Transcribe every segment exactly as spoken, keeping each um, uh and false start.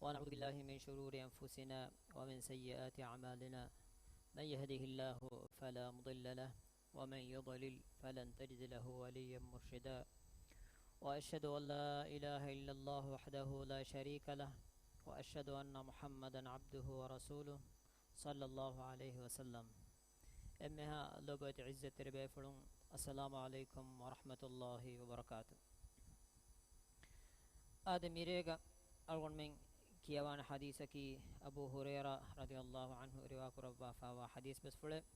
ونعوذ بالله من شرور أنفسنا ومن سيئات أعمالنا. من يهده الله فلا مضل له، ومن يضلل فلن تجد له وليا مرشدا. وأشهد أن لا إله إلا الله وحده لا شريك له، وأشهد أن محمدا عبده ورسوله، صلى الله عليه وسلم. އެންމެހާ ލޮބުވެތި ޢިއްޒަތްތެރި ބޭފުޅުން، އައްސަލާމު ޢަލައިކުމް ވަރަޙްމަތުﷲި ވަބަރަކާތު. އާދެ، މިރޭގަ އަޅުގަނޑުމެން ކިޔަވާނެ ޙަދީޘަކީ އަބޫ ހުރައިރާ ރަޟިޔަﷲ ޢަންހު ރިވާ ކުރައްވާފާވާ ޙަދީޘް ބަސްފުޅެއް.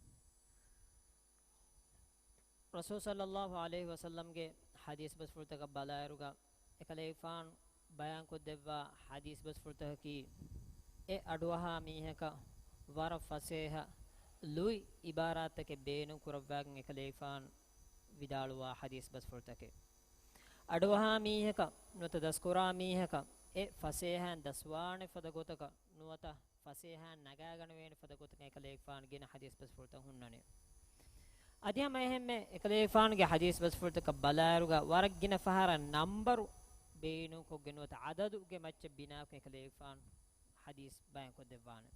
ރަސޫލު ޞައްލަﷲ ޢަލައިހި ވަސައްލަމްގެ ޙަދީޘް ބަސްފުޅުތަކަށް ބަލާއިރުގަ، އެކަލޭގެފާނު ބަޔާންކޮށްދެއްވާ ޙަދީޘް ބަސްފުޅުތަކަކީ، އެ އަޑުއަހާ މީހަކަށް ވަރަށް ފަސޭހަ ލުއި ޢިބާރާތްތަކެއް ބޭނުން ކުރައްވާގެން އެކަލޭގެފާނު ވިދާޅުވާ ޙަދީޘް ބަސްފުޅުތަކެއް. އަޑުއަހާ މީހަކަށް ނުވަތަ ދަސްކުރާ މީހަކަށް އެ ފަސޭހައިން ދަސްވާނެ ފަދަ ގޮތަކަށް ނުވަތަ ފަސޭހައިން ނަގާގަނެވޭނެ ފަދަ ގޮތަކަށް އެކަލޭގެފާނު ގިނަ ޙަދީޘް ބަސްފުޅުތައް ހުންނަނީ. އަދި ހަމަ އެހެންމެ އެކަލޭގެފާނުގެ ޙަދީޘް ބަސްފުޅުތަކަށް ބަލާއިރުގަ ވަރަށް ގިނަ ފަހަރަށް ނަންބަރު ބޭނުންކޮށްގެން ނުވަތަ ޢަދަދުގެ މައްޗަށް ބިނާކޮށް އެކަލޭގެފާނު ޙަދީޘް ބަޔާންކޮށްދެއްވާނެ.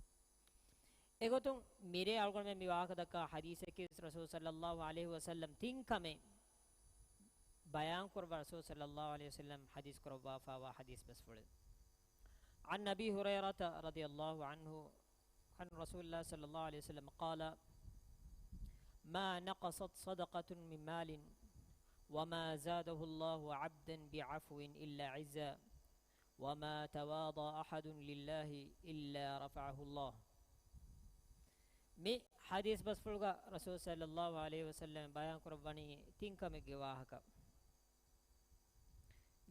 އެގޮތުން މިރޭ އަޅުގަނޑުމެން މި ވާހަކަ ދައްކާ ޙަދީޘަކީ ރަސޫލު ޞައްލަﷲ ޢަލައިހި ވަސައްލަމް ތިން ކަމެއް ބަޔާން ކުރައްވާ ރަސޫލު ޞައްލަﷲ ޢަލައިހި ވަސައްލަމް ޙަދީޘް ކުރައްވާފާވާ ޙަދީޘް ބަސްފުޅެއް. عن أبي هريرة رضي الله عنه عن رسول الله صلى الله عليه وسلم قال: ما نقصت صدقة من مال وما زاده الله عبدا بعفو إلا عزا وما تواضع أحد لله إلا رفعه الله. މި ޙަދީޘް ބަސްފުޅުގަ ރަސޫލު ޞައްލަﷲ ޢަލައިހި ވަސައްލަމް ބަޔާން ކުރައްވަނީ ތިން ކަމެއްގެ ވާހަކަ.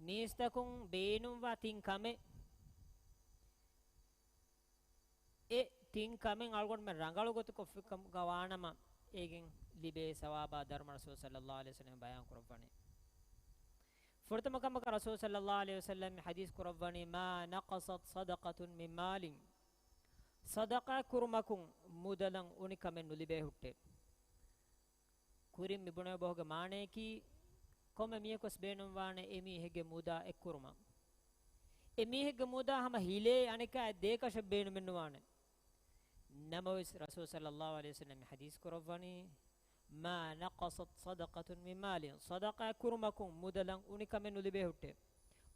މީސްތަކުން ބޭނުންވާ ތިން ކަމެއް، އެ ތިން ކަމެއް އަޅުގަނޑުމެން ރަނގަޅު ގޮތަކަށް ކޮށްފިކަމުގަ ވާނަމަ، އޭގެން ލިބޭ ސަވާބާ ދަރުމަ ރަސޫލު ޞައްލަﷲ ޢަލައިހި ވަސައްލަމް ބަޔާން ކުރައްވަނީ. ފުރަތަމަ ކަމަކަށް ރަސޫލު ޞައްލަﷲ ޢަލައިހި ވަސައްލަމް ޙަދީޘް ކުރައްވަނީ، ما نقصت صدقة من مال، ޞަދަޤާ ކުރުމަކުން މުދަލަށް އުނި ކަމެއް ނުލިބޭ ހުއްޓޭ. ކުރިން މި ބުނެވޭ ބަހުގެ މާނަޔަކީ، ކޮންމެ މީހަކުވެސް ބޭނުންވާނެ އެ މީހެއްގެ މުދާ އެއްކުރުމަށް. އެ މީހެއްގެ މުދާ ހަމަ ހިލޭ އަނެއްކާ ދޭކަށެއް ބޭނުމެއް ނުވާނެ. ނަމަވެސް ރަސޫލު ޞައްލަﷲ ޢަލައިހި ވަސައްލަމް ޙަދީޘް ކުރައްވަނީ، ما نقصت صدقة من مال، ޞަދަޤާ ކުރުމަކުން މުދަލަށް އުނި ކަމެއް ނުލިބޭ ހުއްޓޭ.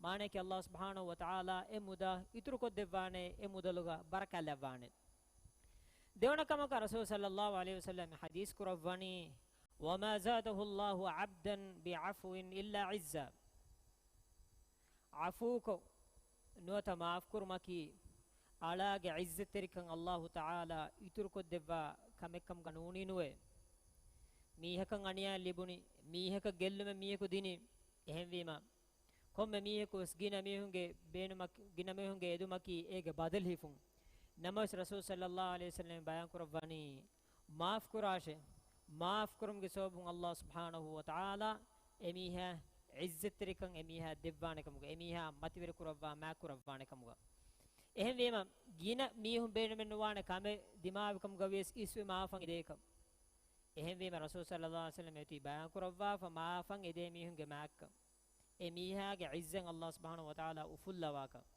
މާނަޔަކީ ﷲ ސުބްޙާނަހޫ ވަތަޢާލާ އެ މުދާ އިތުރުކޮށްދެއްވާނެ، އެ މުދަލުގަ ބަރަކާތް ލައްވާނެ. ދެވަނަ ކަމަކަށް ރަސޫލު ޞައްލަﷲ ޢަލައިހި ވަސައްލަމް ޙަދީޘް ކުރައްވަނީ، وما زاده الله عبدا بعفو إلا عزا. ޢަފޫކޮށް ނުވަތަ މާފުކުރުމަކީ، އަޅާގެ ޢިއްޒަތްތެރިކަން ﷲ ތަޢާލާ އިތުރުކޮށްދެއްވާ ކަމެއްކަމުގަ ނޫނީ ނުވޭ. މީހަކަށް އަނިޔާ ލިބުނީ، މީހަކަށް ގެއްލުމެއް މީހަކު ދިނީ، އެހެންވީމަ، ކޮންމެ މީހަކު ވެސް ގިނަ މީހުންގެ ބޭނުމަކީ، ގިނަ މީހުންގެ އެދުމަކީ އޭގެ ބަދަލު ހިފުން. ނަމަވެސް ރަސޫލު ޞައްލަﷲ ޢަލައިހި ވަސައްލަމް ބަޔާން ކުރައްވަނީ، މާފުކުރާށޭ. މާފުކުރުމުގެ ސަބަބުން ﷲ ސުބްޙާނަހޫ ވަތަޢާލާ އެމީހާ ޢިއްޒަތްތެރިކަން އެމީހާ ދެއްވާނެ ކަމުގަ، އެމީހާ މަތިވެރި ކުރައްވާ މާތް ކުރައްވާނެ ކަމުގަ. އެހެންވީމަ، ގިނަ މީހުން ބޭނުމެއް ނުވާނެ ކަމެއް ދިމާވި ކަމުގަ ވިޔަސް އިސްވި މާފަށް އެދޭކަން. އެހެންވީމަ، ރަސޫލު ޞައްލަﷲ ޢަލައިހި ވަސައްލަމް އެއޮތީ ބަޔާން ކުރައްވާފަ މާފަށް އެދޭ މީހުންގެ މާތްކަން. އެ މީހާގެ ޢިއްޒަތް ﷲ ސުބްޙާނަހޫ ވަތަޢާލާ އުފުއްލަވާކަށް.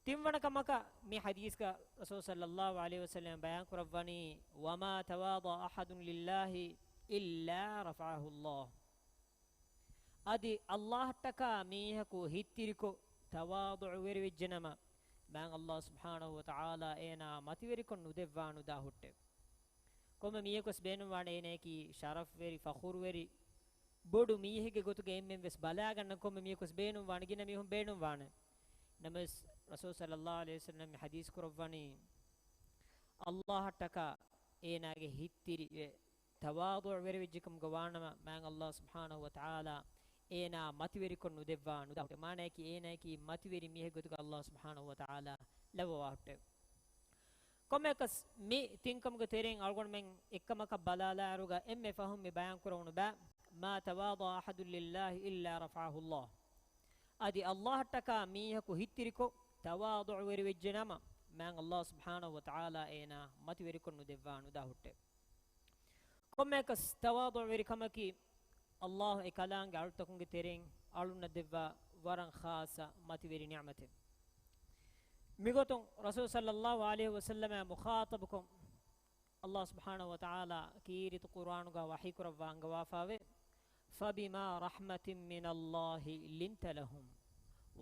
ތިންވަނަ ކަމަކަށް މި ޙަދީޘްގަ ރަސޫލު ޞައްލަﷲ ޢަލައިހި ވަސައްލަމް ބަޔާން ކުރައްވަނީ، وما تواضع أحد لله إلا رفعه الله. އަދި ﷲ އަށްޓަކާ މީހަކު ހިތްތިރިކޮށް ތަވާޟުޢުވެރިވެއްޖެނަމަ، މާތް ﷲ ސުބްޙާނަހޫ ވަތަޢާލާ އޭނާ މަތިވެރިކޮށް ނުދެއްވާ ނުދާ ހުއްޓެވެ. ކޮންމެ މީހަކުވެސް ބޭނުންވާނެ އޭނައަކީ ޝަރަފްވެރި، ފަޚުރުވެރި، ބޮޑު މީހެއްގެ ގޮތުގަ އެންމެން ވެސް ބަލާގަންނަން، ކޮންމެ މީހަކުވެސް ބޭނުންވާނެ، ގިނަ މީހުން ބޭނުންވާނެ. ނަމަވެސް ރަސޫލު ޞައްލަﷲ ޢަލައިހި ވަސައްލަމް މި ޙަދީޘް ކުރައްވަނީ، ﷲ އަށްޓަކާ އޭނާގެ ހިތްތިރިވެ، ތަވާޟުޢުވެރިވެއްޖެކަމުގަ ވާނަމަ، މާތް ﷲ ސުބްޙާނަހޫ ވަތަޢާލާ އޭނާ މަތިވެރިކޮށް ނުދެއްވާ ނުދާ ހުއްޓެވެ. މާނައަކީ އޭނައަކީ މަތިވެރި މީހެއް ގޮތުގަ ﷲ ސުބްޙާނަހޫ ވަތަޢާލާ ލައްވަވާ ހުއްޓެވެ. ކޮންމެއަކަސް މި ތިންކަމުގެ ތެރެއިން އަޅުގަނޑުމެން އެއްކަމަކަށް ބަލާލާއިރުގަ އެންމެ ފަހުން މި ބަޔާން ކުރެވުނު ބައި، ما تواضع أحد لله إلا رفعه الله. އަދި ﷲ އަށްޓަކާ މީހަކު ހިތްތިރިކޮށް ތަވާޟުޢުވެރިވެއްޖެ ނަމަ، މާތް ﷲ ސުބްޙާނަހޫ ވަތަޢާލާ އޭނާ މަތިވެރިކޮށް ނުދެއްވާ ނުދާ ހުއްޓެވެ. ކޮންމެއަކަސް ތަވާޟުޢުވެރިކަމަކީ، ﷲ އެ ކަލާނގެ އަޅުތަކުންގެ ތެރެއިން އަޅުންނަށް ދެއްވާ ވަރަށް ޚާއްޞަ މަތިވެރި ނިޢުމަތެއް. މިގޮތުން ރަސޫލު ޞައްލައްލާހު ޢަލައިހި ވަސައްލަމާ މުޚާޠަބުކޮށް، ﷲ ސުބްޙާނަހު ވަތަޢާލާ ކީރިތި ޤުރްއާނުގަ ވަޙީކުރައްވާ އަންގަވާފައިވޭ، فَبِمَا رَحْمَةٍ مِّنَ اللَّهِ لِنْتَ لَهُمْ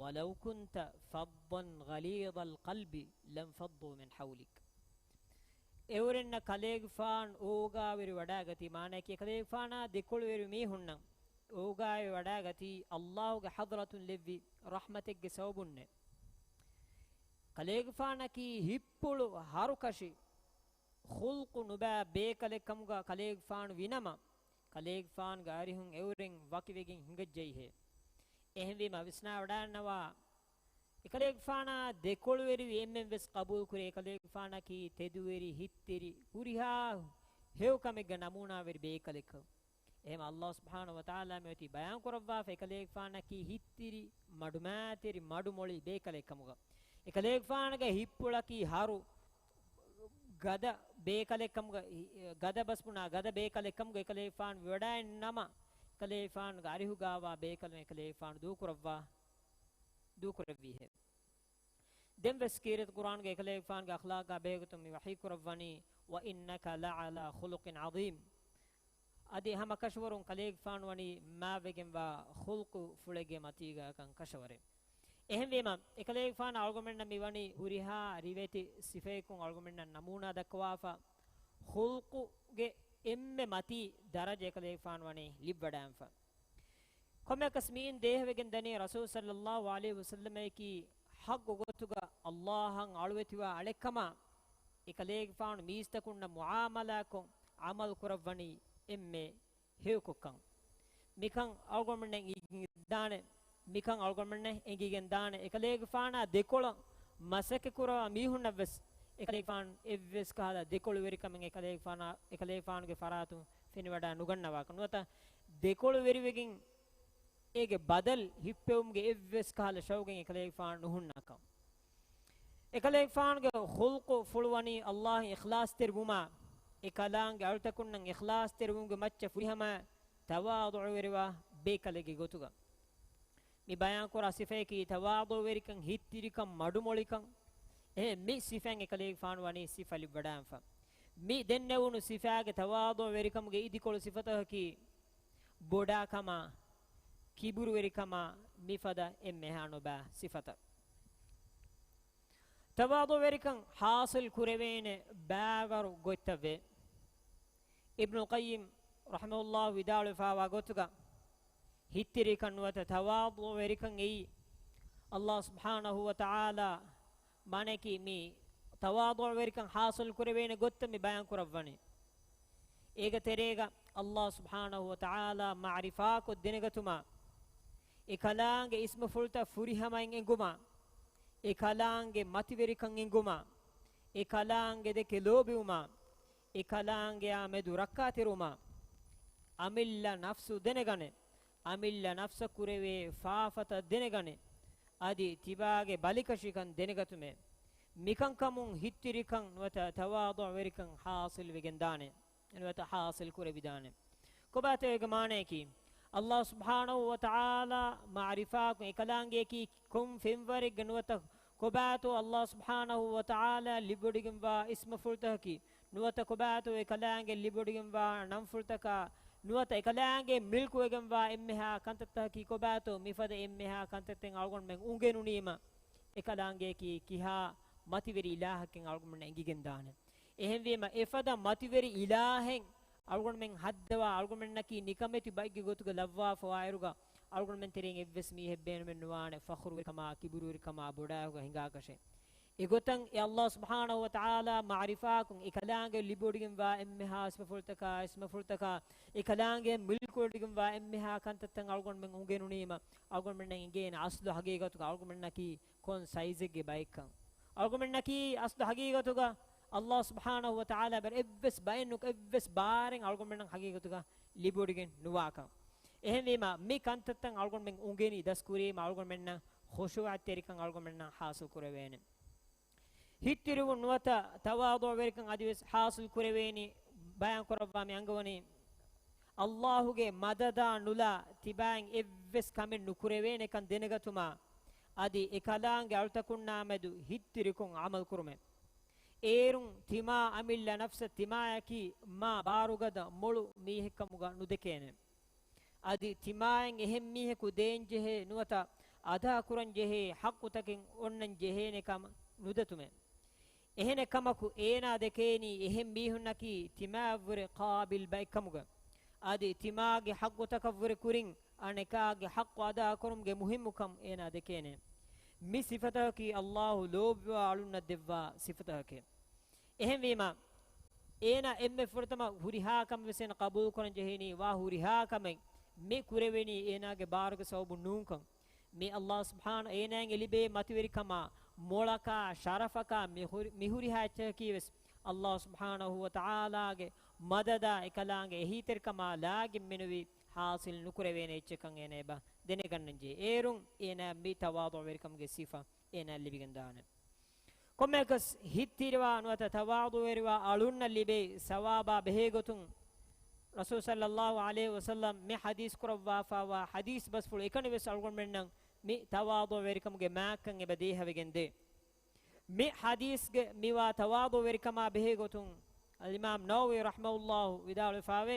وَلَوْ كُنْتَ فَظًّا غَلِيظَ الْقَلْبِ لَانْفَضُّوا مِنْ حَوْلِكَ. އެއުރެންނަށް ކަލޭގެފާން އޯގާވެރި ވަޑާގަތީ، މާނައަކީ އެކަލޭގެފާނާ ދެކޮޅުވެރި މީހުންނަށް އޯގާވެރި ވަޑާގަތީ ﷲގެ ޙަޟްރަތުން ލެއްވި ރަޙްމަތެއްގެ ސަބަބުންނޭ. ކަލޭގެފާނަކީ ހިތްޕުޅު ހަރުކަށި، ޚުލްޤު ނުބައި ބޭކަލެއްކަމުގަ ކަލޭގެފާނު ވިނަމަ، ކަލޭގެފާނުގެ އަރިހުން އެއުރެން ވަކިވެގެން ހިނގައްޖައިހޭ. އެހެންވީމަ ވިސްނާވަޑައިންނަވާ، އެކަލޭގެފާނާ ދެކޮޅުވެރިވި އެންމެން ވެސް ޤަބޫލުކުރޭ. އެކަލޭގެފާނަކީ ތެދުވެރި، ހިތްތިރި، ހުރިހާ ހެޔޮކަމެއްގެ ނަމޫނާވެރި ބޭކަލެއްކަން. އެހެން ﷲ ސުބްޙާނަހު ވަތަޢާލާ މިއޮތީ ބަޔާން ކުރައްވާފަ، އެކަލޭގެފާނަކީ ހިތްތިރި، މަޑުމައިތިރި، މަޑުމޮޅި ބޭކަލެއްކަމުގަ. އެކަލޭގެފާނުގެ ހިތްޕުޅަކީ ހަރު، ގަދަ ބޭކަލެއްކަމުގަ، ހި-، ގަދަ ބަސްބުނާ ގަދަ ބޭކަލެއްކަމުގަ އެކަލޭގެފާނު ވެވަޑައިން ނަމަ، އެކަލޭގެފާނުގެ އަރިހުގާވާ ބޭކަލުން އެކަލޭގެފާނު ދޫކުރައްވާ، ދޫކުރެއްވީހޭ. ދެން ވެސް ކީރިތި ޤުރްއާނުގަ އެކަލޭގެފާނުގެ އަޚްލާޤާ ބެހޭގޮތުން މި ވަޙީކުރައްވަނީ، وَإِنَّكَ لَعَلَىٰ خُلُقٍ عَظِيمٍ. އަދި ހަމަ ކަށަވަރުން ކަލޭގެފާނު ވަނީ މާތްވެގެންވާ ޚުލްޤު ފުޅެއްގެ މަތީގަކަން ކަށަވަރެއް. އެހެންވީމަ، އެކަލޭގެފާނަށް އަޅުގަނޑުމެންނަށް މި ވަނީ ހުރިހާ ރިވެތި ސިފައަކުން އަޅުގަނޑުމެންނަށް ނަމޫނާ ދައްކަވާފަ، ޚުލްޤުގެ އެންމެ މަތީ ދަރަޖަ އެކަލޭގެފާނު ވަނީ ލިބިވަޑައިންފަ. ކޮންމެއަކަސް މިއިން ދޭހަވެގެން ދަނީ ރަސޫލު ޞައްލައްލާހު ޢަލައިހި ވަސައްލަމައަކީ ޙައްޤު ގޮތުގަ ﷲ އަށް އަޅުވެތިވާ އަޅެއްކަމަށް، އެކަލޭގެފާނު މީސްތަކުންނަށް މުޢާމަލާތްކޮށް ޢަމަލު ކުރައްވަނީ އެންމެ ހެޔޮކޮށްކަން. މިކަން އަޅުގަނޑުމެންނަށް އެނގިގެންދާނެ. މިކަން އަޅުގަނޑުމެންނަށް އެނގިގެންދާނެ. އެކަލޭގެފާނާ ދެކޮޅަށް މަސައްކަތްކުރާ މީހުންނަށްވެސް އެކަލޭގެފާނު އެއްވެސް ކަހަލަ ދެކޮޅުވެރިކަމެއް އެކަލޭގެފާނާ، އެކަލޭގެފާނުގެ ފަރާތުން ފެނިވަޑައި ނުގަންނަވާކަށް. ނުވަތަ ދެކޮޅުވެރިވެގެން އޭގެ ބަދަލު ހިއްޕެވުމުގެ އެއްވެސް ކަހަލަ ޝައުގެއް އެކަލޭގެފާނު ނުހުންނާކަން. އެކަލޭގެފާނުގެ ޚުލްޤު ފުޅުވަނީ ﷲ އަށް އިޚްލާޞްތެރިވުމާ، އެކަލާނގެ އަޅުތަކުންނަށް އިޚްލާޞްތެރިވުމުގެ މައްޗަށް ފުރިހަމައަށް ތަވާޟުޢުވެރިވާ ބޭކަލެއްގެ ގޮތުގަ. މި ބަޔާންކުރާ ސިފަޔަކީ ތަވާޟުޢުވެރިކަން، ހިތްތިރިކަން، މަޑުމޮޅިކަން. އެހެން މި ސިފައިން އެކަލޭގެފާނު ވަނީ ސިފަ ލިބިވަޑައިންފަ. މި ދެންނެވުނު ސިފައިގެ ތަވާޟުޢުވެރިކަމުގެ އިދިކޮޅު ސިފަތަކަކީ ބޮޑާކަމާ، ކިބުރުވެރިކަމާ މިފަދަ އެންމެހާ ނުބައި ސިފަތައް. ތަވާޟުޢުވެރިކަން ޙާޞިލް ކުރެވޭނެ ބައިވަރު ގޮތްތައްވޭ. އިބްނުލް ޤައްޔިމް ރަޙިމަހުﷲ ވިދާޅުވެފައިވާ ގޮތުގަ، ހިތްތިރިކަން ނުވަތަ ތަވާޟުޢުވެރިކަން އެއީ، ﷲ ސުބްޙާނަހު ވަތަޢާލާ މާނައަކީ މި ތަވާޟުޢުވެރިކަން ޙާޞިލް ކުރެވޭނެ ގޮތްތައް މި ބަޔާން ކުރައްވަނީ. އޭގެ ތެރޭގަ ﷲ ސުބްޙާނަހު ވަތަޢާލާ މަޢުރިފާކޮށް ދެނެގަތުމާ، އެކަލާނގެ އިސްމުފުޅުތައް ފުރިހަމައިން އެނގުމާ، އެކަލާނގެ މަތިވެރިކަން އެނގުމާ، އެކަލާނގެ ދެކެ ލޯބިވުމާ، އެކަލާނގެއާ މެދު ރައްކާތެރިވުމާ، އަމިއްލަ ނަފްސު ދެނެގަނެ، އަމިއްލަ ނަފްސަށް ކުރެވޭ ފާފަތައް ދެނެގަނެ، އަދި ތިބާގެ ބަލިކަށިކަން ދެނެގަތުމޭ. މިކަންކަމުން ހިތްތިރިކަން ނުވަތަ ތަވާޟުޢުވެރިކަން ޙާޞިލް ވެގެންދާނެ. ނުވަތަ ޙާޞިލް ކުރެވިދާނެ. ކޮބާތޯ އޭގެ މާނައަކީ؟ ﷲ ސުބްޙާނަހު ވަތަޢާލާ މަޢުރިފާކޮށް އެކަލާނގެއަކީ ކޮން ފެންވަރެއްގެ ނުވަތަ ކޮބާތޯ ﷲ ސުބްޙާނަހު ވަތަޢާލާ ލިބިވޮޑިގެންވާ އިސްމުފުޅުތަކަކީ؟ ނުވަތަ ކޮބާތޯ އެކަލާނގެ ލިބިވޮޑިގެންވާ ނަންފުޅުތަކާ؟ ނުވަތަ އެކަލާނގެ މިލްކުވެގެންވާ އެންމެހާ ކަންތައްތަކަކީ ކޮބާތޯ؟ މިފަދަ އެންމެހާ ކަންތައްތައް އަޅުގަނޑުމެން އުނގެނުނީމަ، އެކަލާނގެއަކީ ކިހާ މަތިވެރި އިލާހަކެއް އަޅުގަނޑުމެންނަށް އެނގިގެންދާނެ. އެހެންވީމަ، އެފަދަ މަތިވެރި އިލާހެއް އަޅުގަނޑުމެން ހައްދަވާ، އަޅުގަނޑުމެންނަކީ ނިކަމެތި ބައެއްގެ ގޮތުގަ ލައްވާފަވާއިރުގަ، އަޅުގަނޑުމެން ތެރެއިން އެއްވެސް މީހެއް ބޭނުމެއް ނުވާނެ ފަޚުރުވެރިކަމާ، ކިބުރުވެރިކަމާ، ބޮޑާކޮށް ހިނގާކަށެއް. އެގޮތަށް އެ ﷲ ސުބްޙާނަހު ވަތަޢާލާ މަޢުރިފާކޮށް، އެކަލާނގެ ލިބިވޮޑިގެންވާ އެންމެހާ ސިފަފުޅުތަކާ، އިސްމުފުޅުތަކާ، އެކަލާނގެ މިލްކުވެޑިގެންވާ އެންމެހާ ކަންތައްތައް އަޅުގަނޑުމެން އުނގެނުނީމަ، އަޅުގަނޑުމެންނަށް އެނގޭނެ އަސްލު ހަގީގަތުގަ އަޅުގަނޑުމެންނަކީ ކޮން ސައިޒެއްގެ ބައެއްކަން. އަޅުގަނޑުމެންނަކީ އަސްލު ހަގީގަތުގަ ﷲ ސުބްޙާނަހު ވަތަޢާލާ ބަރަށް އެއްވެސް ބައެއް ނުކޮށް، އެއްވެސް ބާރެއް އަޅުގަނޑުމެންނަށް ހަގީގަތުގަ ލިބިވޮޑިގެން ނުވާކަން. އެހެންވީމަ، މި ކަންތައްތައް އަޅުގަނޑުމެން އުނގެނި ދަސްކުރީމަ، އަޅުގަނޑުމެންނަށް ޚުޝޫޢަތްތެރިކަން އަޅުގަނޑުމެންނަށް ޙާޞިލް ކުރެވޭނެ. ހިތްތިރިވުން ނުވަތަ ތަވާޟުޢުވެރިކަން އަދިވެސް ޙާޞިލް ކުރެވޭނީ ބަޔާން ކުރައްވާ މި އަންގަވަނީ، ﷲގެ މަދަދާ ނުލާ ތިބާއިން އެއްވެސް ކަމެއް ނުކުރެވޭނެކަން ދެނެގަތުމާ، އަދި އެކަލާނގެ އަޅުތަކުންނާމެދު ހިތްތިރިކޮށް ޢަމަލުކުރުމެވެ. އޭރުން ތިމާ އަމިއްލަ ނަފްސަށް ތިމާޔަކީ މާ ބާރުގަދަ މޮޅު މީހެއްކަމުގަ ނުދެކޭނެ. އަދި ތިމާއިން އެހެން މީހަކު ދޭންޖެހޭ ނުވަތަ އަދާކުރަންޖެހޭ ޙައްޤުތަކެއް އޮންނަން ޖެހޭނެ ކަމަށް ނުދަތުމެވެ. އެހެނެއް ކަމަކު، އޭނާ ދެކޭނީ އެހެން މީހުންނަކީ ތިމާއަށްވުރެ ޤާބިލް ބައެއްކަމުގަ، އަދި ތިމާގެ ޙައްޤުތަކަށްވުރެ ކުރިން އަނެކާގެ ޙައްޤު އަދާކުރުމުގެ މުހިއްމުކަން އޭނާ ދެކޭނެ. މި ސިފަތަކަކީ ﷲ ލޯބިވާ އަޅުންނަށް ދެއްވާ ސިފަތަކެވެ. އެހެންވީމަ، އޭނާ އެންމެ ފުރަތަމަ ހުރިހާ ކަމެއް ވެސް އޭނަ ޤަބޫލުކުރަން ޖެހޭނީ، ވާ ހުރިހާ ކަމެއް މި ކުރެވެނީ އޭނާގެ ބާރުގެ ސަބަބުން ނޫންކަން. މި ﷲ ސުބްޙާނަ އޭނާއަށް އެ ލިބޭ މަތިވެރިކަމާ، މޮޅަކާ، ޝަރަފަކާ، މި ހުރި-، މި ހުރިހާ އެއްޗަކަކީ ވެސް ﷲ ސުބްޙާނަހޫ ވަތަޢާލާގެ މަދަދާ، އެކަލާނގެ އެހީތެރިކަމާ ލާގެން މެނުވީ ޙާޞިލް ނުކުރެވޭނެ އެއްޗެއްކަން އޭނާ އެބަ ދެނެގަންނަންޖެހޭ. އޭރުން އޭނާ މި ތަވާޟުޢުވެރިކަމުގެ ސިފަ އޭނާ ލިބިގެންދާނެ. ކޮންމެއަކަސް ހިތްތިރިވާ ނުވަތަ ތަވާޟުވެރިވާ އަޅުންނަށް ލިބޭ ސަވާބާ ބެހޭގޮތުން، ރަސޫލު ޞައްލައްލާހު ޢަލައިހި ވަސައްލަމް މި ޙަދީޘް ކުރައްވާފައިވާ ޙަދީޘް ބަސްފުޅު އެކަނި ވެސް އަޅުގަނޑުމެންނަށް މި ތަވާޟުވެރިކަމުގެ މާތްކަން އެބަ ދޭހަވެގެންދޭ. މި ޙަދީޘްގެ މިވާ ތަވާޟުވެރިކަމާ ބެހޭގޮތުން އަލްއިމާމް ނަވަވީ ރަޙިމަހުﷲ ވިދާޅުވެފައިވޭ،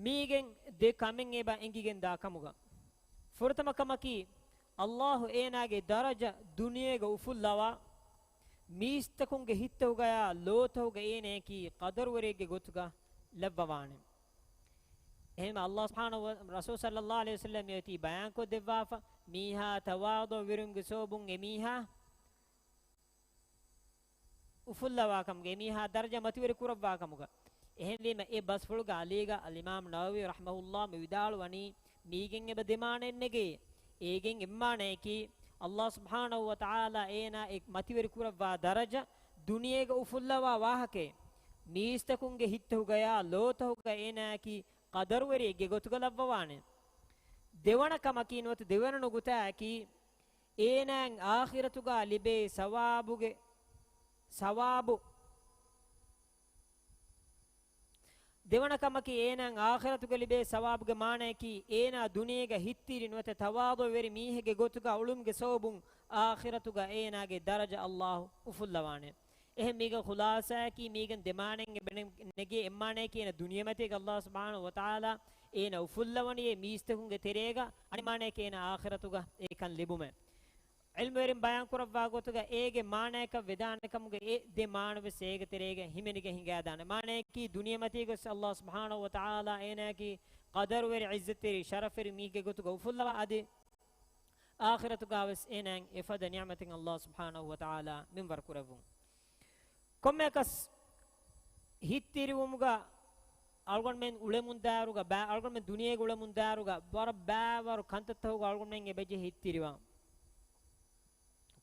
މީގެން ދެ ކަމެއް އެބަ އެނގިގެންދާ ކަމުގަ. ފުރަތަމަ ކަމަކީ، ﷲ އޭނާގެ ދަރަޖަ ދުނިޔޭގަ އުފުއްލަވާ، މީސްތަކުންގެ ހިތްތަކުގަޔާ ލޯތަކުގަ އޭނަޔަކީ ޤަދަރުވެރިއެއްގެ ގޮތުގަ ލައްވަވާނެ. އެހެން ﷲ ސުބްޙާނަހޫ ވަ-، ރަސޫލު ޞައްލައްލާހު ޢަލައިހި ވަސައްލަމް އޭތި ބަޔާންކޮށްދެއްވާފަ، މީހާ ތަވާޟުޢުވެރިވުމުގެ ސަބަބުން އެމީހާ އުފުއްލަވާކަމުގަ، އެމީހާ ދަރަޖަ މަތިވެރި ކުރައްވާކަމުގަ. އެހެންވީމަ، އެ ބަސްފުޅުގެ އަލީގަ އަލްއިމާމް ނަވަވީ ރަޙިމަހުﷲ މި ވިދާޅުވަނީ، މީގެން އެބަ ދެ މާނައެއް ނެގޭ. އޭގެން އެއްމާނަޔަކީ، ﷲ ސުބްޙާނަހޫ ވަތަޢާލާ އޭނާ އެ މަތިވެރި ކުރައްވާ ދަރަޖަ ދުނިޔޭގަ އުފުއްލަވާ ވާހަކައެއް، މީސްތަކުންގެ ހިތްތަކުގަޔާ ލޯތަކުގަ އޭނާއަކީ ޤަދަރުވެރިއެއްގެ ގޮތުގަ ލައްވަވާނެ. ދެވަނަ ކަމަކީ ނުވަތަ ދެވަނަ ނުގުތާއަކީ، އޭނާއަށް އާޚިރަތުގަ ލިބޭ ސަވާބުގެ، ސަވާބު، ދެވަނަ ކަމަކީ، އޭނާއަށް އާޚިރަތުގަ ލިބޭ ސަވާބުގެ މާނަޔަކީ، އޭނާ ދުނިޔޭގަ ހިތްތިރި ނުވަތަ ތަވާޟުޢުވެރި މީހެއްގެ ގޮތުގަ އުޅުމުގެ ސަބަބުން އާޚިރަތުގަ އޭނާގެ ދަރަޖަ ﷲ އުފުއްލަވާނެ. އެހެން މީގެ ޚުލާޞާއަކީ، މީގެން ދެ މާނައެއް އެބަ ނެ-، ނެގޭ. އެއްމާނަޔަކީ އޭނަ ދުނިޔެމަތީގަ ﷲ ސުބްޙާނަހޫ ވަތަޢާލާ އޭނަ އުފުއްލަވަނީ އެ މީސްތަކުންގެ ތެރޭގަ، އަނެއް މާނަޔަކީ އޭނަ އާޚިރަތުގަ އެކަން ލިބުމެވެ. ޢިލްމުވެރިން ބަޔާންކުރައްވާ ގޮތުގަ އޭގެ މާނަޔަކަށް ވެދާނެ ކަމުގެ އެ ދެ މާނަވެސް އޭގެ ތެރޭގަ ހިމެނިގެން ހިނގާދާނެ. މާނަޔަކީ ދުނިޔެމަތީގަވެސް ﷲ ސުބްޙާނަހޫ ވަތަޢާލާ އޭނާއަކީ ޤަދަރުވެރި ޢިއްޒަތްތެރި ޝަރަފުވެރި މީހެއްގެ ގޮތުގަ އުފުއްލަވާ އަދި އާޚިރަތުގަވެސް އޭނާއަށް އެފަދަ ނިޢުމަތެއް ﷲ ސުބްޙާނަހޫ ވަތަޢާލާ މިންވަރު ކުރެއްވުން. ކޮންމެއަކަސް ހިތްތިރިވުމުގަ އަޅުގަނޑުމެން އުޅެމުންދާއިރުގަ ބައި-، އަޅުގަނޑުމެން ދުނިޔޭގަ އުޅެމުންދާއިރުގަ ވަރަށް ބައިވަރު ކަންތައްތަކުގަ އަޅުގަނޑުމެން އެބަޖެހޭ ހިތްތިރިވާން.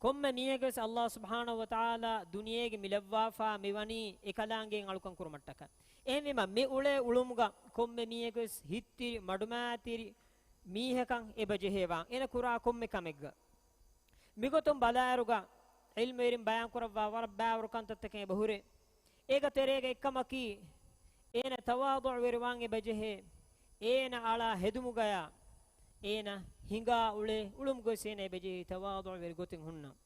ކޮންމެ މީހަކަސް ﷲ ސުބްޙާނަހޫ ވަތަޢާލާ ދުނިޔޭގެ މި ލައްވާފާ މިވަނީ އެކަލާނގެއަށް އަޅުކަން ކުރުމަށްޓަކާ. އެހެންވީމަ، މި އުޅޭ އުޅުމުގަ ކޮންމެ މީހަކަސް ހިތްތިރި މަޑުމައިތިރި މީހަކަށް އެބަ ޖެހޭވާން. އޭނަ ކުރާ ކޮންމެ ކަމެއްގަ. މިގޮތުން ބަލާއިރުގަ، ޢިލްމުވެރިން ބަޔާންކުރައްވާ ވަރަށް ބައިވަރު ކަންތައްތަކެއް އެބަ ހުރޭ. އޭގަ ތެރޭގަ އެއްކަމަކީ، އޭނަ ތަވާޟުޢުވެރިވާން އެބަޖެހޭ. އޭނަ އަޅާ ހެދުމުގަޔާ، އޭނަ ހިނގާ އުޅޭ އުޅުމުގަވެސް އޭނަ އެބަޖެހޭ ތަވާޟުޢުވެރި ގޮތެއް ހުންނަން.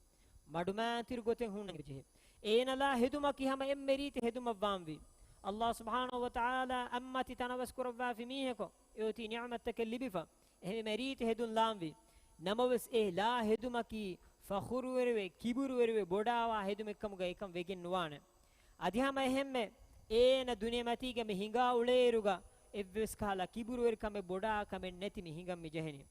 މަޑުމައިތިރި ގޮތެއް ހުންނަން އެބަޖެހޭ. އޭނަލާ ހެދުމަކީ ހަމަ އެންމެ ރީތި ހެދުމަށްވާންވީ. ﷲ ސުބްޙާނަހޫ ވަތަޢާލާ އަތްމަތި ތަނަވަސް ކުރައްވާފި މީހަކު އެއޮތީ ނިޢުމަތްތަކެއް ލިބިފަ. އެހެންވީމަ ރީތި ހެދުން ލާންވީ. ނަމަވެސް އެ ލާ ހެދުމަކީ ފަޚުރުވެރިވެ، ކިބުރުވެރިވެ، ބޮޑާވާ ހެދުމެއްކަމުގަ އެކަން ވެގެން ނުވާނެ. އަދި ހަމަ އެހެންމެ އޭނަ ދުނިޔެމަތީގަ މި ހިނގާ އުޅޭއިރުގަ އެއްވެސް ކަހަލަ ކިބުރުވެރިކަމެއް ބޮޑާ ކަމެއް ނެތި މި ހިނގަން މި ޖެހެނީ.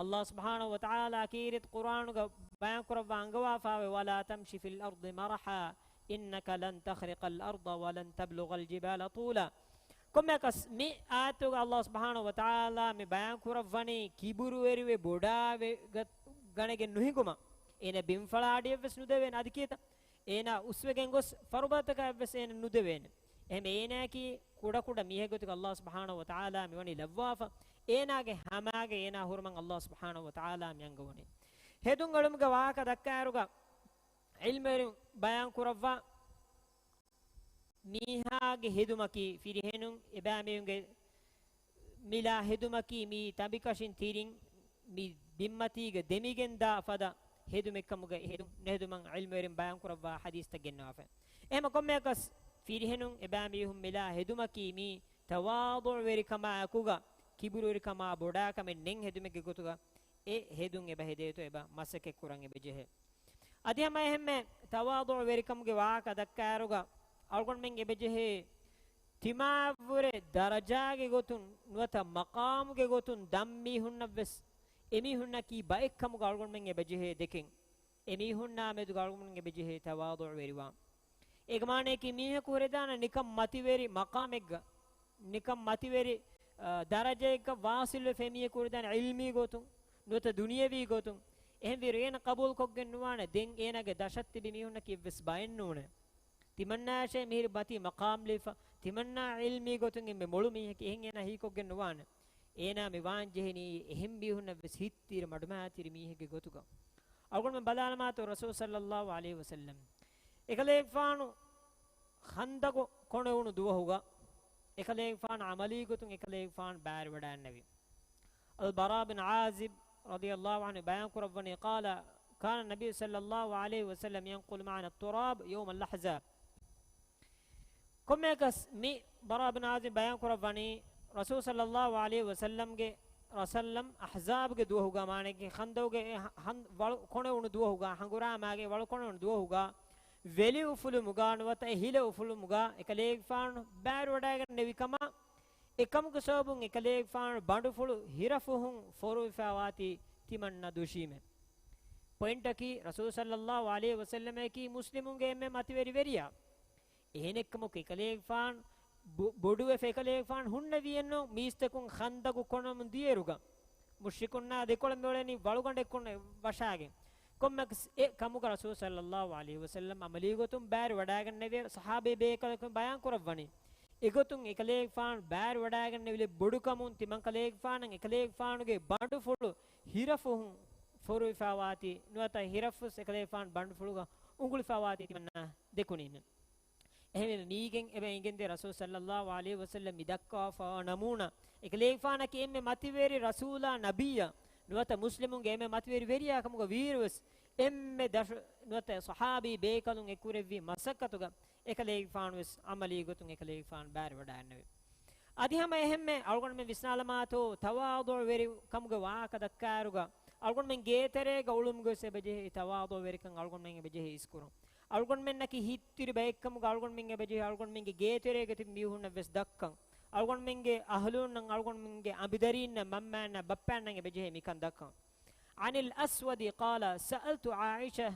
ﷲ ސުބްޙާނަހޫ ވަތަޢާލާ ކީރިތި ޤުރްއާނުގަ ބަޔާންކުރައްވާ އަންގަވާފާވެ، "ولا تمش في الأرض مرحا إنك لن تخرق الأرض ولن تبلغ الجبال طولا." ކޮންމެއަކަސް މި އާޔަތުގަ ﷲ ސުބްޙާނަހޫ ވަތަޢާލާ މި ބަޔާން ކުރައްވަނީ ކިބުރުވެރިވެ ބޮޑާވެ ގަ-، ގަނެގެން ނުހިނގުމަށް. އޭނަ ބިން ފަޅާ އަޑިއެއްވެސް ނުދެވޭނެ. އަދި ކިއެއްތަ؟ އޭނާ އުސްވެގެން ގޮސް ފަރުބަދަތަކަށް އެއްވެސް އޭނަ ނުދެވޭނެ. އެހެން އޭނާއަކީ ކުޑަކުޑަ މީހެއް ގޮތުގަ ﷲ ސުބްޙާނަހޫ ވަތަޢާލާ މިވަނީ ލައްވާފަ. އޭނާގެ ހަމާގެ އޭނާ ހުރުމަށް ﷲ ސުބްޙާނަހޫ ވަތަޢާލާ މި އަންގަވަނީ. ހެދުން އެޅުމުގެ ވާހަކަ ދައްކާއިރުގަ ޢިލްމުވެރިން ބަޔާން ކުރައްވާ، މީހާގެ ހެދުމަކީ ފިރިހެނުން އެބައިމީހުންގެ މިލާ ހެދުމަކީ މީ ތަނބިކަށިން ތިރިން މި ބިންމަތީގަ ދެމިގެންދާ ފަދަ ހެދުމެއްކަމުގައި ހެދުން ނެހެދުމަށް ޢިލްމުވެރިން ބަޔާންކުރައްވާ ޙަދީޘްތައް ގެންނަވާފަ. އެހެމަ ކޮންމެއަކަސް ފިރިހެނުން އެބައިމީހުން މިލާ ހެދުމަކީ މީ ތަވާޟުޢުވެރިކަމާއެކުގަ ކިބުރުވެރިކަމާ ބޮޑާކަމެއް ނެތް ހެދުމެއްގެ ގޮތުގަ އެ ހެދުން އެބަ ހެދޭތޯ އެބަ މަސައްކަތް ކުރަން އެބަ ޖެހޭ. އަދި ހަމަ އެހެންމެ ތަވާޟުޢުވެރިކަމުގެ ވާހަކަ ދައްކާއިރުގަ އަޅުގަނޑުމެން އެބަ ޖެހޭ ތިމާއަށްވުރެ ދަރަޖާގެ ގޮތުން ނުވަތަ މަޤާމުގެ ގޮތުން ދަން މީހުންނަށްވެސް އެމީހުންނަކީ ބައެއްކަމުގަ އަޅުގަނޑުމެން އެބަ ޖެހޭ ދެކެން. އެމީހުންނާ މެދުގަ އަޅުގަނޑުމެން އެބަ ޖެހޭ ތަވާޟުޢުވެރިވާން. އޭގެ މާނަޔަކީ މީހަކު ހުރެދާނެ ނިކަން މަތިވެރި މަޤާމެއްގަ، ނިކަން މަތިވެރި، އާ، ދަރަޖައެއްގަ ވާޞިލުވެފަ އެމީހަކު ހުރެދާނެ ޢިލްމީ ގޮތުން، ނުވަތަ ދުނިޔަވީ ގޮތުން. އެހެންވީރު އޭނަ ޤަބޫލުކޮށްގެން ނުވާނެ ދެން އޭނާގެ ދަށަށް ތިބި މީހުންނަކީ އެއްވެސް ބައެއް ނޫނޭ. ތިމަންނާއަށޭ މިހިރި މަތީ މަޤާމް ލިބިފަ، ތިމަންނާ ޢިލްމީ ގޮތުން އެންމެ މޮޅު މީހަކީ އެހެން އޭނާ ހީކޮށްގެން ނުވާނެ. އޭނާ މި ވާން ޖެހެނީ އެހެން މީހުންނަށްވެސް ހިތްތިރި މަޑުމައިތިރި މީހެއްގެ ގޮތުގަ. އަޅުގަނޑުމެން ބަލާލަމާތޯ ރަސޫލު ޞައްލައްލާހު ޢަލައިހި ވަސައްލަމް އެކަލޭގެފާނު ޚަންދަޤު ކޮނެ އުނު ދުވަހުގަ، އެކަލޭގެފާނު ޢަމަލީ ގޮތުން އެކަލޭގެފާނު ބައިވެރިވަޑައިގަންނެވި. އަލްބަރާ ބިން ޢާޒިބް ރަޟިޔައްލާހު ޢަންހު ބަޔާން ކުރައްވަނީ، قال كان النبي صلى الله عليه وسلم ينقل معنا التراب يوم الأحزاب. ކޮންމެއަކަސް މި ބަރާ ބިން ޢާޒިބް ބަޔާން ކުރައްވަނީ، ރަސޫލު ޞައްލައްލާހު ޢަލައިހި ވަސައްލަމްގެ، ރަސައްލަމް އަޙްޒާބުގެ ދުވަހުގަ، މާނައަކީ ޚަންދަޤުގެ އެ ހަ-، ހަން-، ވަޅު ކޮނެ އުނު ދުވަހުގަ، ހަނގުރާމާގެ ވަޅު ކޮނެ އުނު ދުވަހުގަ، ވެލި އުފުލުމުގަ ނުވަތަ އެ ހިލަ އުފުލުމުގަ އެކަލޭގެފާނު ބައިވެރިވަޑައިގެންނެވި ކަމަށް، އެކަމުގެ ސަބަބުން އެކަލޭގެފާނު ބަނޑުފުޅު ހިރަފުހުން ފޮރުވިފައިވާތީ ތިމަންނަ ދުށީމެ. ޕޮއިންޓަކީ، ރަސޫލު ޞައްލައްލާހު ޢަލައިހި ވަސައްލަމަކީ މުސްލިމުންގެ އެންމެ މަތިވެރި ވެރިޔާ. އެހެނެއްކަމަކު އެކަލޭގެފާނު ބޮ-، ބޮޑުވެފަ އެކަލޭގެފާނު ހުންނެވިއެއްނު މީސްތަކުން ޚަންދަޤު ކޮނަމުން ދިޔައިރުގަ. މުޝްރިކުންނާ ދެކޮޅަށް މިއުޅެނީ ވަޅުގަނޑެއްކޮން ވަށާގެން. ކޮންމެއަކަސް އެ ކަމުގަ ރަސޫލު ޞައްލައްލާހު ޢަލައިހި ވަސައްލަމް ޢަމަލީ ގޮތުން ބައިވެރިވަޑައިގެންނެވި ޞަޙާބީ ބޭކަލަކު ބަޔާން ކުރައްވަނީ. އެގޮތުން އެކަލޭގެފާނު ބައިވެރިވަޑައިގެންނެވި ބޮޑުކަމުން ތިމަންކަލޭގެފާނަށް އެކަލޭގެފާނުގެ ބަނޑުފުޅު ހިރަފުހުން ފޮރުވިފައިވާތީ ނުވަތަ ހިރަފުސް އެކަލޭގެފާނު ބަނޑުފުޅުގަ އުނގުޅިފައިވާތީ ތިމަންނަ ދެކުނީމެ. އެހެންވެ، މީގެން އެބަ އެނގެންދޭ ރަސޫލު ޞައްލައްލާހު ޢަލައިހި ވަސައްލަމް މި ދައްކަވާފައިވާ ނަމޫނާ، އެކަލޭގެފާނަކީ އެންމެ މަތިވެރި ރަސޫލާ ނަބިއްޔާ ނުވަތަ މުސްލިމުންގެ އެންމެ މަތިވެރި ވެރިޔާ ކަމުގަ ވީއިރުވެސް، އެންމެ ދަށު ނުވަތަ ޞަޙާބީ ބޭކަލުން އެކުރެއްވި މަސައްކަތުގަ އެކަލޭގެފާނުވެސް ޢަމަލީ ގޮތުން އެކަލޭގެފާނު ބައިވެރިވަޑައިގެންނެވި. އަދި ހަމަ އެހެންމެ އަޅުގަނޑުމެން ވިސްނާލަމާތޯ، ތަވާޟުޢުވެރިކަމުގެ ވާހަކަ ދައްކާއިރުގަ، އަޅުގަނޑުމެން ގޭތެރޭގަ އުޅުމުގަވެސް އެބަޖެހޭ ތަވާޟުޢުވެރިކަން އަޅުގަނޑުމެން އެބަޖެހޭ އިސްކުރަން. އަޅުގަނޑުމެންނަކީ ހިތްތިރި ބައެއްކަމުގަ އަޅުގަނޑުމެން އެބަޖެހޭ އަޅުގަނޑުމެންގެ ގޭތެރޭގަ ތިބި މީހުންނަށްވެސް ދައްކަން. އަޅުގަނޑުމެންގެ އަހުލުންނަށް، އަޅުގަނޑުމެންގެ އަނބިދަރީންނަށް، މަންމައަންނަށް، ބައްޕައަންނަށް އެބަޖެހޭ މިކަން ދައްކަން. عن الأسود قال سألت عائشة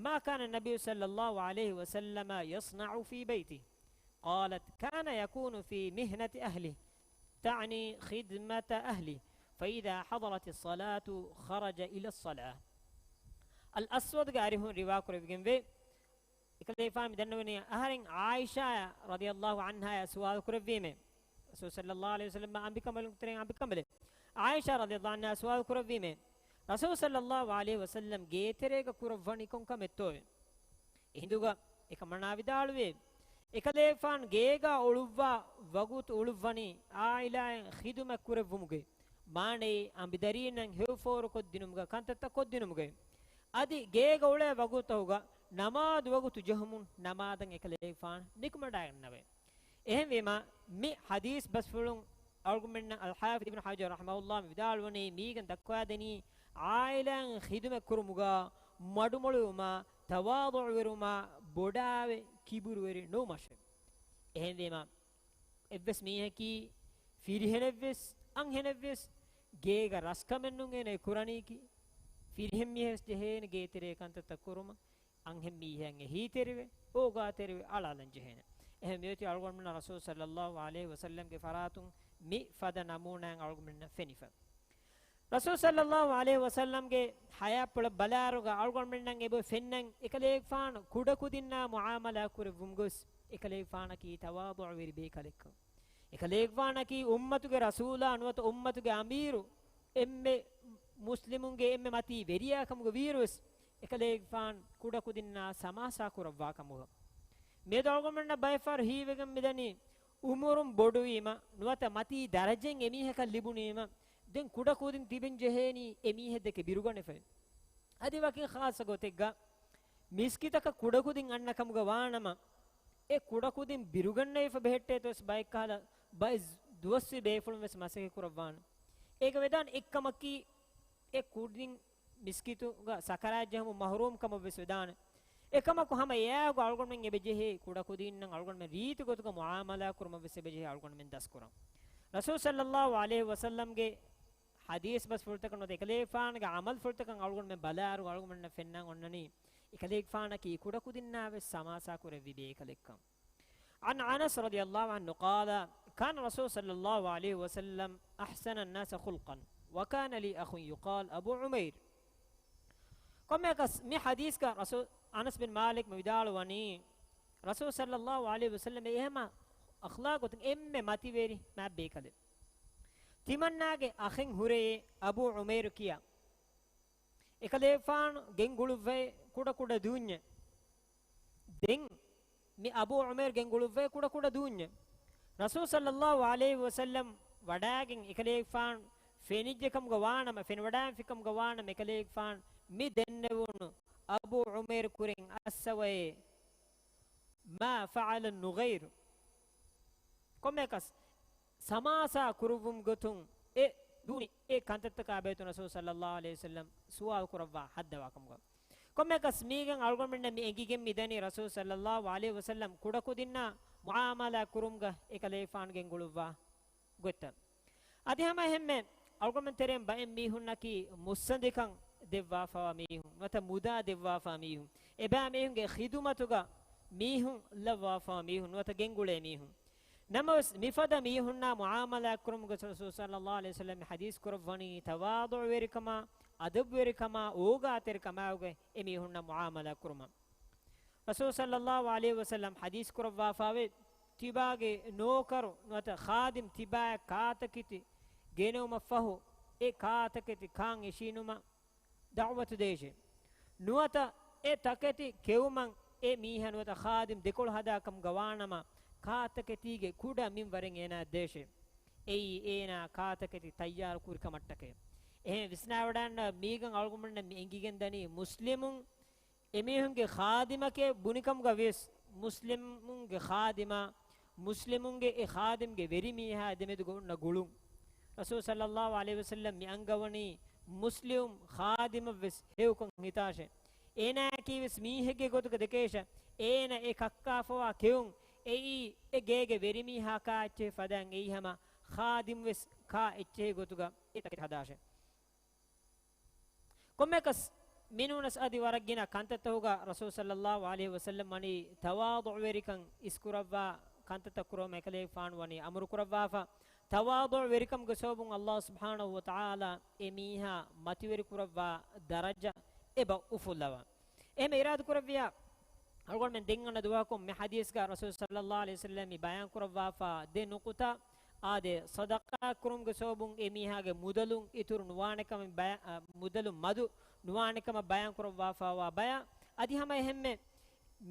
ما كان النبي صلى الله عليه وسلم يصنع في بيته؟ قالت كان يكون في مهنة أهله، تعني خدمة أهله، فإذا حضرت الصلاة خرج إلى الصلاة. އަލް އަސްވަދުގެ އަރިހުން ރިވާ ކުރެވިގެންވޭ، އެކަލޭގެފާނު މި ދަންނަވަނީ އަހަރެން ޢާއިޝާއާ ރަޟިޔައްލާހު ޢަންހާއާ ސުވާލު ކުރެއްވީމޭ. ރަސޫލު ޞައްލައްލާހު ޢަލައިހި ވަސައްލަމް އަނބިކަނބަލުން ތެރެއިން އަނބިކަނބަލެއް. ޢާއިޝާ ރަޟިޔައްލާހު ޢަންހާ ސުވާލު ކުރެއްވީމޭ، ރަސޫލު ޞައްލައްލާހު ޢަލައިހި ވަސައްލަމް ގޭތެރޭގަ ކުރައްވަނީ ކޮން ކަމެއްތޯއޭ؟ އެހިނދުގަ އެކަމަނާ ވިދާޅުވޭ، އެކަލޭގެފާނު ގޭގަ އުޅުއްވާ ވަގުތު އުޅުއްވަނީ ޢާއިލާއިން ޚިދުމަތް ކުރެއްވުމުގައި، މާނައީ އަނބިދަރީންނަށް ހެޔޮފޯރުކޮށްދިނުމުގަ ކަންތައްތައް ކޮށްދިނުމުގައި. އަދި ގޭގަ އުޅޭ ވަގުތުތަކުގަ ނަމާދު ވަގުތު ޖެހުމުން ނަމާދަށް އެކަލޭގެފާނު ނިކުމެވަޑައިގަންނަވައި. އެހެންވީމަ، މި ޙަދީޘް ބަސްފުޅުން އަޅުގަނޑުމެންނަށް އަލްޙާފިޡް އިބްނު ޙަޖަރު ރަޙިމަހުﷲ ވިދާޅުވަނީ މީގެން ދައްކަވާދެނީ، ޢާއިލާއިން ޚިދުމަތް ކުރުމުގަ މަޑުމޮޅުވުމާ، ތަވާޟުޢުވެރިވުމާ، ބޮޑާވެ ކިބުރުވެރި ނުވުމަށެވެ. އެހެންވީމަ، އެއްވެސް މީހަކީ ފިރިހެނެއްވެސް، އަންހެނެއްވެސް، ގޭގަ ރަސްކަމެއްނޫން އޭނަ ކުރަނީކީ، ފިރިހެން މީހެއްވެސް ޖެހޭނެ ގޭތެރޭ ކަންތައްތައް ކުރުމަށް. އަންހެން މީހެއް އެހީތެރިވެ، އޯގާތެރިވެ އަޅާލަން ޖެހޭނެ. އެހެން މިއޮތީ އަޅުގަނޑުމެންނަށް ރަސޫލު ޞައްލައްލާހު ޢަލައިހި ވަސައްލަމްގެ ފަރާތުން މި ފަދަ ނަމޫނާއިން އަޅުގަނޑުމެންނަށް ފެނިފަ. ރަސޫލު ޞައްލައްލާހު ޢަލައިހި ވަސައްލަމްގެ ޙަޔާތްޕުޅަށް ބަލާއިރުގަ އަޅުގަނޑުމެންނަށް އެބަ ފެންނަން އެކަލޭގެފާނު ކުޑަކުދިންނާ މުޢާމަލާ ކުރެއްވުމުގަވެސް އެކަލޭގެފާނަކީ ތަވާޟުޢުވެރި ބޭކަލެއްކަން. އެކަލޭގެފާނަކީ އުއްމަތުގެ ރަސޫލާ ނުވަތަ އުއްމަތުގެ އަމީރު، އެންމެ މުސްލިމުންގެ އެންމެ މަތީ ވެރިޔާ ކަމުގަ ވީއިރުވެސް، އެކަލޭގެފާނު ކުޑަކުދިންނާ ސަމާސާ ކުރައްވާ ކަމުގަ. މިއަދު އަޅުގަނޑުމެންނަށް ބައެއްފަހަރު ހީވެގެން މިދަނީ، އުމުރުން ބޮޑުވީމަ، ނުވަތަ މަތީ ދަރަޖައެއް އެމީހަކަށް ލިބުނީމަ، ދެން ކުޑަކުދިން ތިބެން ޖެހޭނީ އެ މީހެއްދެކެ ބިރުގަނެފައި. އަދި ވަކިން ޚާއްޞަ ގޮތެއްގަ މިސްކިތަކަށް ކުޑަކުދިން އަންނަ ކަމުގަ ވާނަމަ، އެ ކުޑަކުދިން ބިރުގަންނަވިފަ ބެހެއްޓޭތޯ ވެސް ބައެއްކަހަލަ ބައެއް ދުވަސްވީ ބޭފުޅުން ވެސް މަސައްކަތް ކުރައްވާނެ. އޭގަ ވެދާނެ އެއްކަމަކީ، އެ ކުދިން މިސްކިތުގަ ސަކަރާތް ޖެހުމުން މަހުރޫމް ކަމަށް ވެސް ވެދާނެ. އެކަމަކު ހަމަ އެއާގު އަޅުގަނޑުމެން އެބަޖެހޭ ކުޑަކުދީންނަށް އަޅުގަނޑުމެން ރީތި ގޮތުގަ މުޢާމަލާ ކުރުމަށް ވެސް އެބަޖެހޭ އަޅުގަނޑުމެން ދަސްކުރަން. ރަސޫލު ޞައްލައްލާހު ޢަލައިހި ވަސައްލަމްގެ ޙަދީޘް ބަސްފުޅުތަކަށް ނުވަތަ އެކަލޭގެފާނުގެ ޢަމަލުފުޅުތަކަށް އަޅުގަނޑުމެން ބަލާއިރު އަޅުގަނޑުމެންނަށް ފެންނަން އޮންނަނީ، އެކަލޭގެފާނަކީ ކުޑަކުދިންނާ ވެސް ސަމާސާ ކުރެއްވި ބޭކަލެއްކަން. عن أنس رضي الله عنه قال: كان رسول صلى الله عليه وسلم أحسن الناس خلقا، وكان لي أخ يقال أبو عمير. ކޮންމެއަކަސް މި ޙަދީޘްގަ ރަސޫލު، އަނަސް ބިން މާލިކް މި ވިދާޅުވަނީ، ރަސޫލު ޞައްލައްލާހު ޢަލައިހި ވަސައްލަމް އެހެމަ އަޚްލާޤު ގޮތުން އެންމެ މަތިވެރި މާތް ބޭކަލެއް. ތިމަންނާގެ އަޚެއް ހުރެއޭ އަބޫ ޢުމައިރު ކިޔާ. އެކަލޭގެފާނު ގެންގުޅުއްވައި ކުޑަކުޑަ ދޫންޏެއް. ދެން މި އަބޫ ޢުމައިރު ގެންގުޅުއްވައި ކުޑަކުޑަ ދޫންޏެއް. ރަސޫލު ޞައްލައްލާހު ޢަލައިހި ވަސައްލަމް ވަޑާގެން އެކަލޭގެފާނު ފެނިއްޖެ ކަމުގަ ވާނަމަ، ފެނިވަޑާގެންފި ކަމުގަ ވާނަމަ، އެކަލޭގެފާނު މި ދެންނެވުނު އަބޫ ޢުމައިރު ކުރިން އައްސަވައޭ، ما فعل النغير. ކޮންމެއަކަސް ސަމާސާ ކުރުއްވުމުގެ ގޮތުން އެ ދޫނި އެ ކަންތައްތަކާ ބެހޭތޯ ރަސޫލު ޞައްލައްލާހު ޢަލައިހި ވަސައްލަމް ސުވާލު ކުރައްވާ ހައްދަވާ ކަމުގަ. ކޮންމެއަކަސް މީގެން އަޅުގަނޑުމެންނަށް މި އެނގިގެން މިދަނީ ރަސޫލު ޞައްލައްލާހު ޢަލައިހި ވަސައްލަމް ކުޑަކުދިންނާ މުޢާމަލާ ކުރުމުގަ އެކަލޭގެފާނު ގެންގުޅުއްވާ ގޮތްތައް. އަދި ހަމަ އެހެންމެ އަޅުގަނޑުމެން ތެރެއިން ބައެއް މީހުންނަކީ މުއްސަނދިކަން ދެއްވާފަވާ މީހުން ނުވަތަ މުދާ ދެއްވާފަވާ މީހުން. އެބައިމީހުންގެ ޚިދުމަތުގަ މީހުން ލައްވާފަވާ މީހުން ނުވަތަ ގެންގުޅޭ މީހުން. ނަމަވެސް މިފަދަ މީހުންނާ މުޢާމަލާތްކުރުމުގެ ރަސޫލު ޞައްލައްލާހު ޢަލައިހި ވަސައްލަމް ޙަދީޘް ކުރައްވަނީ ތަވާޟުޢުވެރިކަމާ، އަދަބުވެރިކަމާ، އޯގާތެރިކަމާއެކުގައި އެ މީހުންނާ މުޢާމަލާތް ކުރުމަށް. ރަސޫލު ޞައްލައްލާހު ޢަލައިހި ވަސައްލަމް ޙަދީޘް ކުރައްވާފައިވޭ، ތިބާގެ ނޯކަރު ނުވަތަ ޚާދިމް ތިބާއަށް ކާތަކެތި ގެނެވުމަށްފަހު، އެ ކާތަކެތި ކާން އިށީނުމަށް ދަޢުވަތު ދޭށޭ. ނުވަތަ އެ ތަކެތި ކެއުމަށް އެ މީހާ ނުވަތަ ޚާދިމް ދެކޮޅު ހަދާ ކަމުގަ ވާނަމަ، ކާތަކެތީގެ ކުޑަ މިންވަރެއް އޭނާއަށް ދޭށޭ. އެއީ އޭނާ ކާތަކެތި ތައްޔާރު ކުރި ކަމަށްޓަކައި. އެހެން ވިސްނާވަޑައިގަންނަވާ މީގަން އަޅުގަނޑުމެންނަށް މި އެނގިގެންދަނީ މުސްލިމުން އެމީހުންގެ ޚާދިމަކޭ ބުނިކަމުގަ ވިޔަސް، މުސްލިމުންގެ ޚާދިމާ، މުސްލިމުންގެ އެ ޚާދިމްގެ ވެރިމީހާ ދެމެދުގަ އޮންނަ ގުޅުން. ރަސޫލު ޞައްލައްލާހު ޢަލައިހި ވަސައްލަމް މި އަންގަވަނީ މުސްލިމު ޚާދިމަށްވެސް ހެޔޮކޮށް ހިތާށޭ. އޭނާއަކީވެސް މީހެއްގެ ގޮތުގަ ދެކޭށޭ. އޭނަ އެ ކައްކާފަވާ ކެއުން އެއީ އެ ގޭގެ ވެރިމީހާ ކާ އެއްޗެހި ފަދައިން އެއީ ހަމަ ޚާދިމްވެސް ކާ އެއްޗެހި ގޮތުގަ އެ ތަކެތި ހަދާށޭ. ކޮންމެއަކަސް މިނޫނަސް އަދި ވަރަށް ގިނަ ކަންތައްތަކުގަ ރަސޫލު ޞައްލައްލާހު ޢަލައިހި ވަސައްލަމް ވަނީ ތަވާޟުޢުވެރިކަން އިސްކުރައްވާ ކަންތައްތައް ކުރުމަށް އެކަލޭގެފާނު ވަނީ އަމުރު ކުރައްވާފަ. ތަވާޟުޢުވެރިކަމުގެ ސަބަބުން ﷲ ސުބްޙާނަހޫ ވަތަޢާލާ އެ މީހާ މަތިވެރި ކުރައްވާ ދަރަޖަ އެބަ އުފުއްލަވާ. އެހެން އިރާދަ ކުރެއްވިޔާ، އަޅުގަނޑުމެން ދެން އަންނަ ދުވަހަކުން މި ޙަދީޘްގަ ރަސޫލު ޞައްލައްލާހު ޢަލައިހި ވަސައްލަމް މި ބަޔާން ކުރައްވާފަ ދެ ނުކުތާ. އާދެ، ޞަދަޤާތް ކުރުމުގެ ސަބަބުން އެ މީހާގެ މުދަލުން އިތުރު ނުވާނެ ކަމަށް ބަޔާ-، އަ، މުދަލުން މަދު ނުވާނެ ކަމަށް ބަޔާން ކުރައްވާފައިވާ ބަޔާން. އަދި ހަމަ އެހެންމެ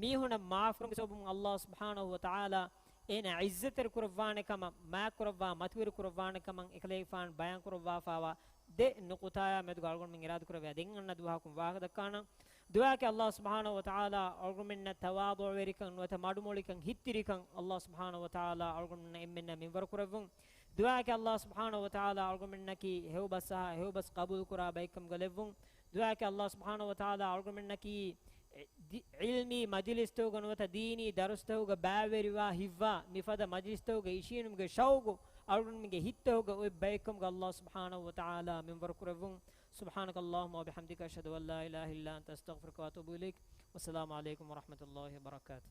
މީހުންނަށް މާފު ކުރުމުގެ ސަބަބުން ﷲ ސުބްޙާނަހޫ ވަތަޢާލާ އޭނާ ޢިއްޒަތްތެރި ކުރައްވާނެ ކަމަށް، މާތް ކުރައްވާ، މަތިވެރި ކުރައްވާނެ ކަމަށް އެކަލޭގެފާނު ބަޔާން ކުރައްވާފައިވާ ދެ ނުކުތާޔާ މެދުގަ އަޅުގަނޑުމެން އިރާދަ ކުރެއްވިޔާ ދެން އަންނަ ދުވަހަކުން ވާހަކަ ދައްކާނަން. ދުޢާއަކީ ﷲ ސުބްޙާނަހޫ ވަތަޢާލާ އަޅުގަނޑުމެންނަށް ތަވާޟުޢުވެރިކަން ނުވަތަ މަޑުމޮޅިކަން، ހިތްތިރިކަން ﷲ ސުބްޙާނަހޫ ވަތަޢާލާ އަޅުގަނޑުމެންނަށް އެންމެންނަށް މިންވަރު ކުރެއްވުން. ދުޢާއަކީ ﷲ ސުބްޙާނަހޫ ވަތަޢާލާ އަޅުގަނޑުމެންނަކީ ހެޔޮބަސް އަހާ ހެޔޮބަސް ޤަބޫލުކުރާ ބައެއްކަމުގަ ލެއްވުން. ދުޢާއަކީ ﷲ ސުބްޙާނަހޫ ވަތަޢާލާ އަޅުގަނޑުމެންނަކީ ދި-، ޢިލްމީ މަޖިލިސްތަކުގަ ނުވަތަ ދީނީ ދަރުސްތަކުގަ ބައިވެރިވާ ހިތްވާ، މިފަދަ މަޖިލިސްތަކުގަ އިށީނުމުގެ ޝައުގު އަޅުގަނޑުމެންގެ ހިތްތަކުގަ އޮތް ބައެއްކަމުގަ ﷲ ސުބްޙާނަހޫ ވަތަޢާލާ މިންވަރު ކުރެއްވުން. سبحانك اللهم وبحمدك، أشهد أن لا إله إلا أنت، أستغفرك وأتوب إليك. والسلام عليكم ورحمة الله وبركاته.